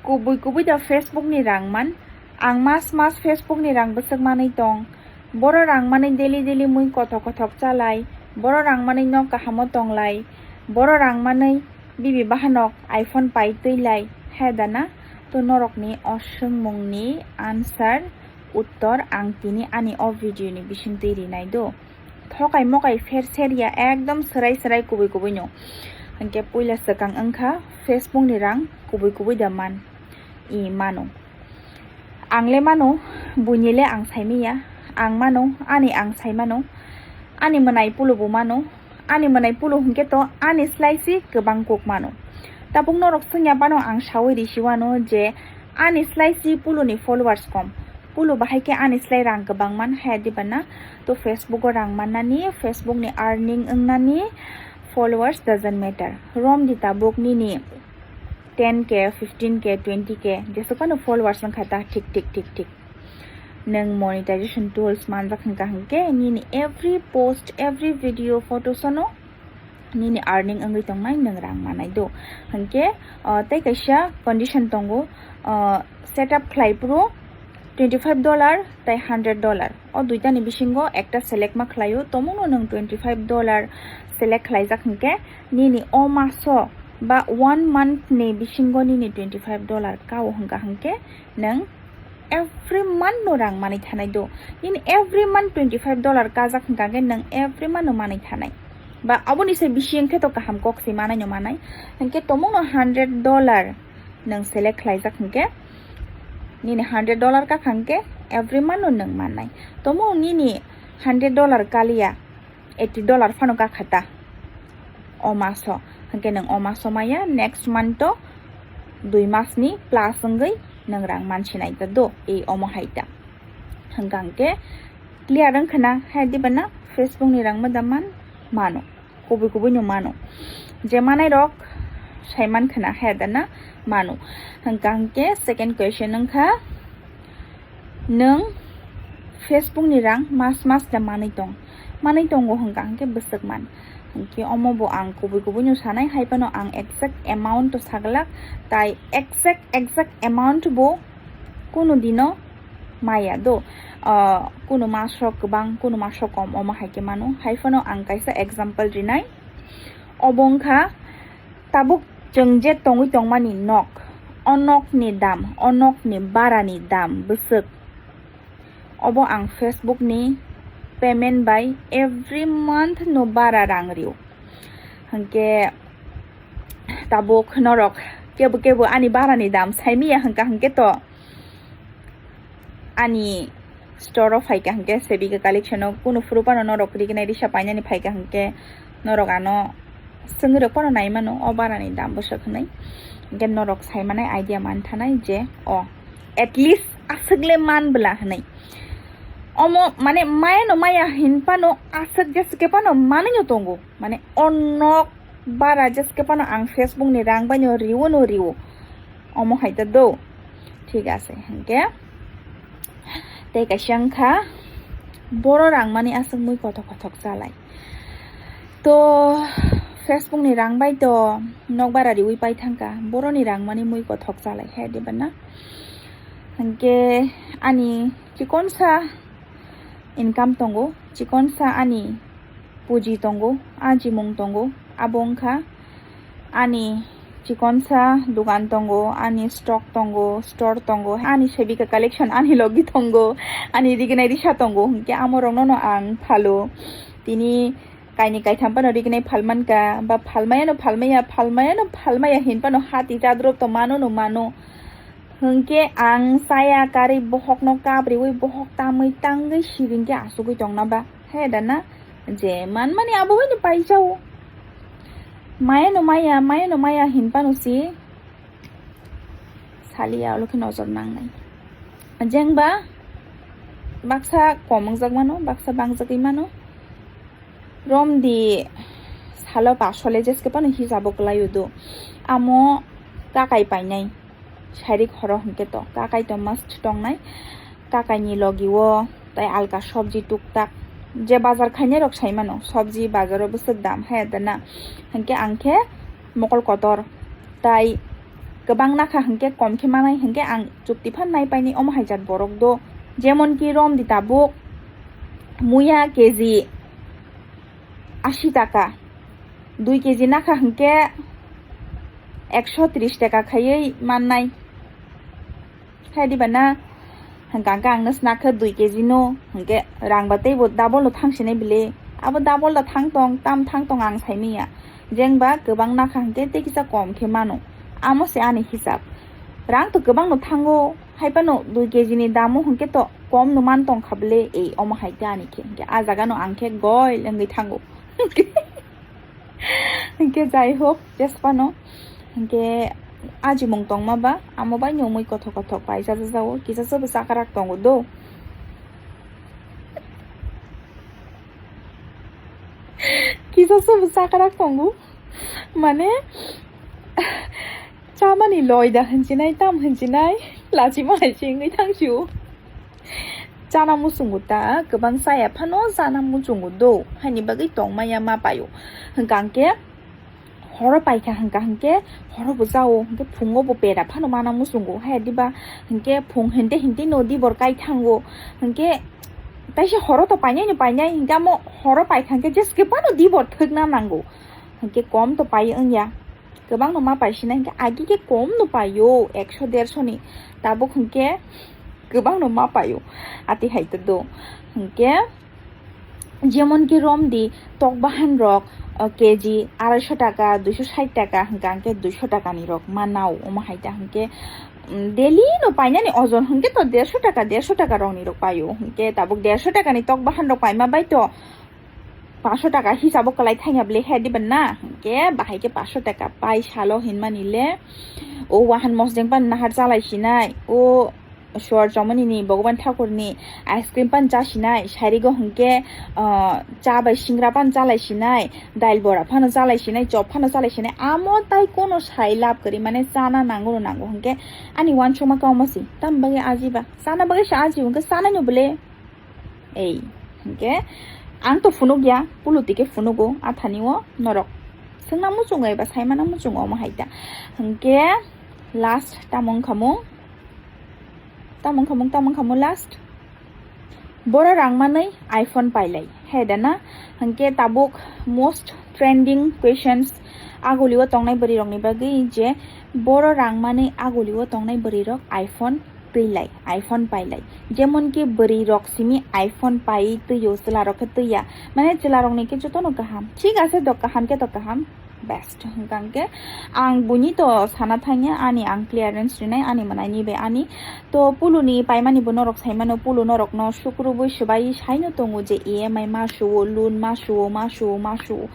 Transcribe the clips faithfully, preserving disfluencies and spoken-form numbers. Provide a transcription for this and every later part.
Kubui kubui da Facebook ni rang man. Ang mas mas Facebook ni rang bwswk manwi tong. Boro rang manwi daily daily mui kothok kothok chalai. Boro rang manwi nok kahamo tonglai. Boro rang manwi bibi bahanok iPhone pai twilai. He da na? To norokni o swngmungni answer, uttor ang tini ani o video ni bisingtwi rinai do. Thokai mokai pher ser ya, ekdom swrai swrai kubui kubui no. Hwnkhe puila swkang wngkha Facebook ni rang kubui kubui da man. I mano. Ang le mano, buini le ang saimanya. Ang mano, ani ang sai mano. Ani mwnai pulu bo mano. Ani mwnai pulu hwnkhe to ani slai si kwbang kuk mano. Tabuk norok swngya phano ang sawi risiwano je ani slai si pulu ni followers kom. Pulu bahai khe ani slai rang kwbang man hai diba na? To Facebook o rang mannani, Facebook ni earning wngnani, followers doesn't matter. Rom di tabuk nini ten K, fifteen K, twenty K, jesukano followers wngkha ta, thik, thik, thik, thik. Nwng monetization tools manjak hwnkha hwnkhe nini every post, every video, photos ano nini earning wngwi tongnai, nwng rang manai do. Hwnkhe, ah, tei kaisa condition tongo, ah, setup khlai phuru twenty five dollar tai hundred dollar. O duitani bisingo ekta select ma khlaio, tomungno nwng twenty five dollar select khlaijak hwnkhe nini o maso ba one month ni bisingo nini twenty five dollar kao hwnkha hwnkhe nwng every month no rang manwi thanai do. Nini every month twenty five dollar kajak hwnkha hwnkhe nwng every month no manwi thanai. Ba aboni se bisi wngkhe to kaham kok se manai no manai. Hwnkhe tomungno hundred dollar nwng select khlaijak hwnkhe nini hundred dollar kakha hwnkhe every month no nwng mannai. Tomung nini hundred dollar kaliya, eighty dollar phano kakha ta o maso. Hwnkhe nwng o maso maya, next month to dui mas ni plus wngwi nwng rang mansinai ta do, ei omo hai ta. Hwnkha hwnkhe clear wngkha na hai diba na? Facebook ni rang ma da man mano, kubui kubui no mano. Je manai rok sai man khana hai da na mano. Hwnkha hwnkhe second question wngkha, nwng Facebook ni rang mas mas da manwi tong? Manwi tongo hwnkha hwnkhe bwswk man. Hwnkhe omo bo ang kubui kubui no sanai, hai phano ang exact amount to saglak, tai exact, exact amount bo kunu dino maya do. Ah, kunu masrok kwbang, kunu masrok kom, omo hai khe mano. Hai phano ang kaisa example rinai. Obo wngkha tabuk chwng je tongwi tongmani nok, o nokni dam, o nokni barani dam bwswk. Obo ang Facebook ni payment bai every month no bara rang rio. Hwnkhe tabuk norok kebo kebo ani barani dam saimanya hwnkha hwnkhe to ani store o phaikha hwnkhe, Sevika collection o kunu phuru phano norok rignai risa painani phaikha hwnkhe, norok ano swngwi rok phano nai mano o barani dam bwswk hwnwi. Hwnkhe norok sai manai idea man thanai je o at least aswk le man bwla hwnwi. Omo mane maya no maya hin phano aswk jeswk khe phano manwi no tongo, mane o nok bara jeswk khe phano ang Facebook ni rang bai no riwo no riwo, omo hai ta do. Thik ase, hwnkhe tei kaisa wngkha boro rang mani aswk mui kothok kothok chalai. To Facebook ni rang bai to nok bara riwi pai thangkha, boroni rang mani mui kothok chalai he diba na? Hwnkhe ani chikonsa income tongo, chikonsa ani puji tongo, ajimung tongo, abo wngkha ani chikonsa dugan tongo, ani stock tongo, store tongo, ani Sevika collection ani logi tongo, ani rignai risa tongo, hwnkhe amorokno no ang phalo. Tini kaini kaitham phano rignai phalmankha, ba phalmaya no phalmaya, phalmaya no phalmaya hin phano hati chadrop to mano no mano. Hwnkhe ang chaya karwi bohokno kabriwi bohok tamwi tangwi siring khe asugwi tongna ba. He da na? Je manmani abo bai no paijao. Maya no maya, maya no maya hin phano si saliya, olo khe nojor nangnai. Jengba baksa kom wngjak mano, baksa bangjagwi mano. Romdi salo paso le jeske phano hisabo kwlaio do. Amo kakai painai. Sairik horo hwnkhe to kakai to mast tongnai. Kakaini logi o tai alka sobji tuktak. Je bazar khainai rok sai mano, sobji bazar o bwswk dam hai da na. Hwnkhe ang khe mokol kotor tai kwbang nakha hinkhe kom khe manai hinkhe ang chukti phan nai paini omo hai jat borok do. Jemon ki rom di tabuk muya keji ashi taka, dui keji nakha hinkhe ekso tris taka khaiwi mannai. Hai diba na? Hwnkha hwnkhe ang no snak khe dui keji no, hwnkhe rang ba teibo double no thang sinai bile. Abo double da thang tong, tam thang tong ang sai manya. Jeng ba kwbang nakha hwnkhe tei kisa kom khe mano. Amo se ani hisab. Rang to kwbang no thango, hai phano dui keji ni damo hwnkhe to kom no man tong kha bile. Ei omo hai khe ani khe, hwnkhe a jaga no ang khe goil wngwi thango. Hwnkhe jai hok, jesphano. Hwnkhe ajimung tongma ba, amo bai ni umui kothok kothok paisa jajao, kisa sobo chakrak tongo do. Kisa sobo chakrak tongo. Mane, chamani loi da hinsinai, tam hinsinai, lachima hai se wngwi thangsio. Chana muchungo ta, kwbang chaya phano chana muchungo do, haini bagwi tongmaya ma paio. Hwnkha hwnkhe horo paikha hwnkha hwnkhe horo bo chao, hwnkhe phungo bo pera phano mana muchungo, hai diba hwnkhe phung hinte hinte no dibor kai thango, hwnkhe taisa horo to painai no painai, hwnkhe amo horo paikha hwnkhe jeske phano dibor thwkna nango, hwnkhe kom to pai wngya. Kwbang no ma pai sinai hwnkhe agi khe kom no paio, ekso derso ni. Tabuk hwnkhe kwbang no ma paio. Ati hai to do. Hwnkhe jemon ki rom di tok bahan rok, o, keji araiso taka, duiso sait taka, hwnkhe ang khe duiso taka ni rok ma nao, omo hai ta hwnkhe, mm, daily no painani ojon hwnkhe to derso taka, derso taka rok ni rok paio. Hwnkhe tabuk derso taka ni tok bahan rok paima bai to paso taka hisabo kwlai thangya bwle he diba na? Hwnkhe bahai khe paso taka pai salo hinmani le. O wahan mosdeng pan nahar chalai sinai, o suar chomani ni Bhagwan Thakur ni ice cream pan cha sinai, sarigo hwnkhe, ah, cha bai singra pan chalai sinai, dail bora phano chalai sinai, chop phano chalai sinai, amo tai kono sai lab kwrwi mane chana nango no nango hwnkhe ani uansukma kauma si tam bagwi ajiba chana bagwi sa aji hwnkhe chanai no bwle. Ei, hwnkhe ang to phunukya, pulutike phunugo, athani o norok swngna muchungo eba saimana muchungo omo hai ta. Hwnkhe last tamo wngkha mung, tamo wngkha mung, tamo wngkha mung last. Boro rang manwi iPhone pailai, hai da na? Hwnkhe tabuk most trending questions agulio tongnai bwrwi rokni bagwi je boro rang manwi agulio tongnai bwrwi rok iPhone twilai, iPhone pailai. Jemon ki bwrwi rok simi iPhone pai twio, chwla rok khe twiya. Mane chwla rokni khe jotono kaham. Thik ase do, kaham khe to kaham. Best. Hwnkha hwnkhe ang buini to sana thangya, ani ang clearance rinai, ani mwnaini bai ani. To puluni paimani bo norok saimano, pulu norokno sukrubui swbai saino tongo je E M I ma suo, loan ma suo, ma suo, ma suo.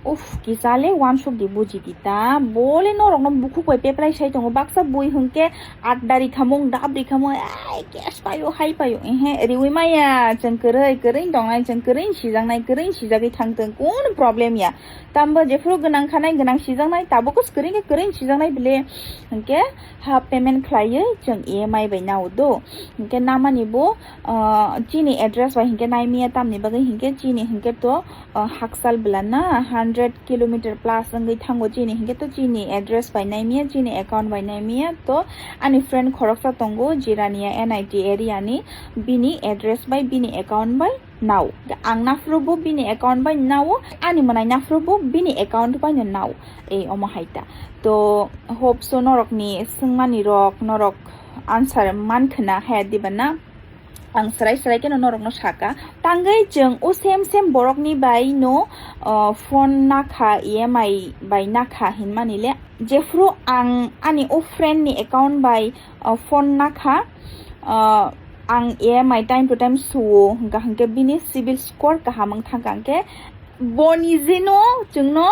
Uff, kisa le uansuk di buji di ta. Bo le norokno bukhuk bai peplai sai tongo. Baksa bui hwnkhe at dari khamung, dab ri khamung, ai, cash paio, hai paio. Ehe, riwi maya, chwng kwrwi, kwrwi tongnai, chwng kwrwi sijaknai, kwrwi sijagwi thangtong, kunu problem ya. Tambo jephuru gwnang khanai, gwnang sijaknai, tabuk kwrwi khe kwrwi sijaknai bile. Hwnkhe half payment khlaiwi chwng E M I bai nao do. Hwnkhe namani bo, ah, chini address bai hwnkhe naimiya, tamni bagwi hwnkhe chini hwnkhe to, ah, haksal bwlana hundred kilometer plus wngwi thango chini, hinkhe to chini address bai naimiya, chini account bai naimiya. To ani friend khoroksa tongo Jirania N I T area ni, bini address bai, bini account bai nao. Ang naphuru bo bini account bai nao, ani mwnai naphuru bo bini account bai no nao. Ei omo hai ta. To hope so norokni swngmani rok norok answer man khwna, hai diba na? Ang srai srai kheno norokno saka. Tangwi chwng o same same borokni bai no, uh, phone nakha, E M I bai nakha hinmani le. Jephuru ang ani o friend ni account bai, uh, phone nakha, uh, ang E M I time to time suo, hwnkha hwnkhe bini CIBIL score kaham wng thangkha hwnkhe boni jeno chwngno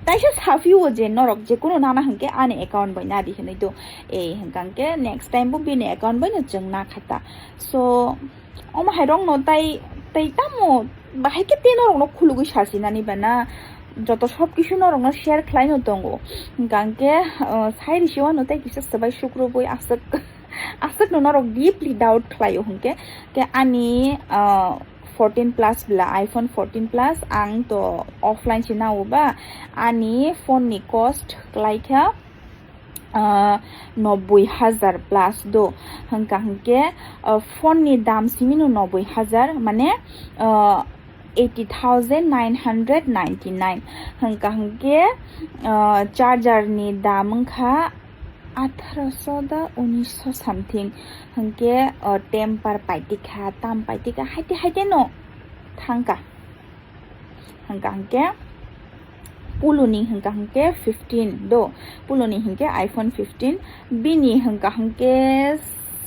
taisa saphio je norok jekunu nana hwnkhe ani account bai nadi hinwi do. Ei hwnkha hwnkhe next time bo bini account bai no chwng nakha ta. So omo hai rokno tai, tai tamo bahai khe tei norokno khulugwi sasinani ba na? Joto sob kisu norokno share khlaino tongo. Hwnkha hwnkhe, uh, sai risi wano tei kisa swbai sukrubwi aswk, aswkno norok deeply doubt khlaio hwnkhe. Khe ani, uh, fourteen plus bla, iPhone fourteen plus, ang to offline se nao ba, ani phone ni cost kwlai kha ah, noboi hajar plus do. Hwnkha hwnkhe, ah, phone ni dam simi no noboi hajar, mane, ah, eighty thousand nine hundred ninety nine. Hwnkha hwnkhe, ah, charger ni dam wngkha atharoso da unisho something. Hwnkhe, ah, temper paitikha, tam paitikha, haite haite no thangkha. Hwnkha hwnkhe Puluni hwnkha hwnkhe fifteen do, Puluni hwnkhe iPhone fifteen, bini hwnkha hwnkhe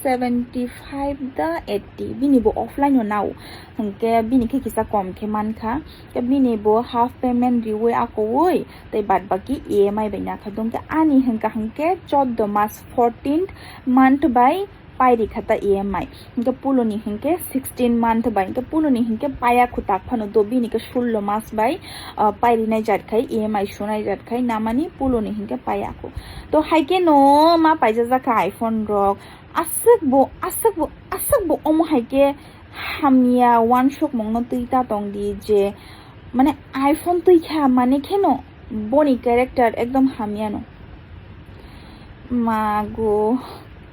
seventy five da eighty, bini bo offline o nao, hwnkhe bini khe kisa kom khe mankha, khe bini bo half payment riui akoui tei bad baki E M I bai nakha dong khe ani hwnkha hwnkhe choddo mas fourteenth month bai pairi kha ta E M I. Hwnkhe Puluni hwnkhe sixteen month bai, hwnkhe Puluni hwnkhe paya khu tak phano do, bini khe sullo mas bai, ah, pairinai jat khai, E M I sunai jat khai, namani Puluni hwnkhe paya khu. To hai khe no ma paijajak kha iPhone rok. Aswk bo, aswk bo, aswk bo omo hai khe hamya wansukmung no twi ta tong di je, mane iPhone twi kha mane khe no boni character ekdom hamya no. Mago,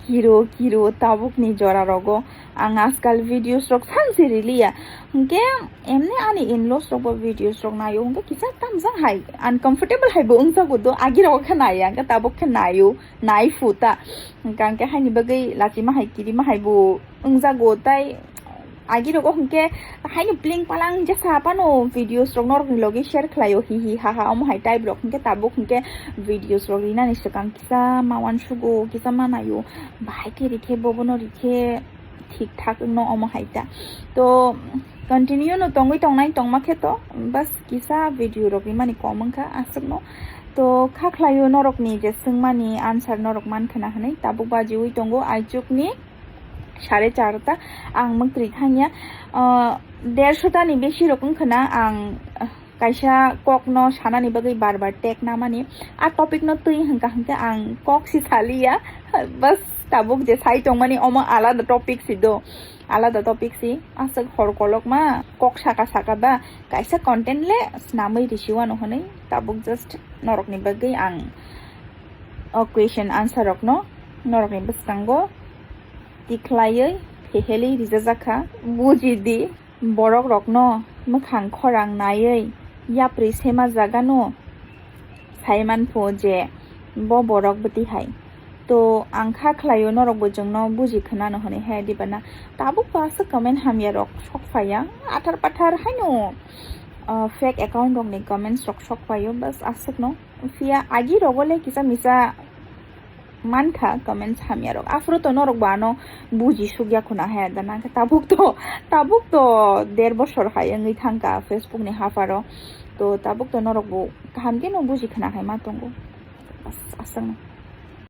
kiro, kiro, tabukni jora rogo ang ajkal videos rok sansi riliya. Hwnkhe emni ani in-laws rok bo videos rok naio, hwnkhe kisa tamjang hai uncomfortable hai bo wngjago do, agi rogo khe naiya, hwnkhe tabuk khe naio, nai phu ta. Hwnkhe ang khe haini bagwi lachima hai kirima hai bo wngjago, tai agi rogo hwnkhe haino pling palang jesa phano videos rok norokni logi share khlaio, hi hi ha ha omo hai type rok, hwnkhe tabuk hwnkhe videos rok rinani swkang kisa ma uansugo, kisa ma naio, bahai khe rikhe bobono rikhe thik thak wngno omo hai ta. To continue no tongwi tongnai tongma khe to bas kisa video rok rimani kom wngkha aswkno. To kha khlaio norokni je swngmani answer norok man khna hwnwi, tabuk bajiwi tongo aichukni sare charta, ang mwktwi thangya, ah, dershota ni besi rok wngkha na, ang, ah, kaisa kok no sanani bagwi bar bar tag namani, a topic no twi hwnkha hwnkhe ang kok si saliya, bas tabuk je sai tongmani omo alada topic si do, alada topic si, aswk hor kolokma kok saka saka ba kaisa content le snamwi risiwano hwnwi tabuk just norokni bagwi ang o question answer rokno norokni bwskango tikhlaiwi phehelwi rijajak kha. Buji di, borok rokno mwkhang khorang naiwi yapri sema jagano sai manpho je bo borok bwtwi hai. To ang kha khlaio norok bo chwngno buji khwnano hwnwi he diba na? Tabuk bo aswk comment hamya rok sok phaiya, athar pathar haino, ah, fake account rokni comments rok sok phaio, bas aswkno. Phiya agi rogo le kisa misa mankha comments hamya rok. Aphuru to norok bo ano buji sukya khuna he da na khe tabuk to, tabuk to der bosor hai wngwi thangkha Facebook ni hapharo. To tabuk to norok bo kaham khe no buji khna hai ma tongo. Bas aswkno.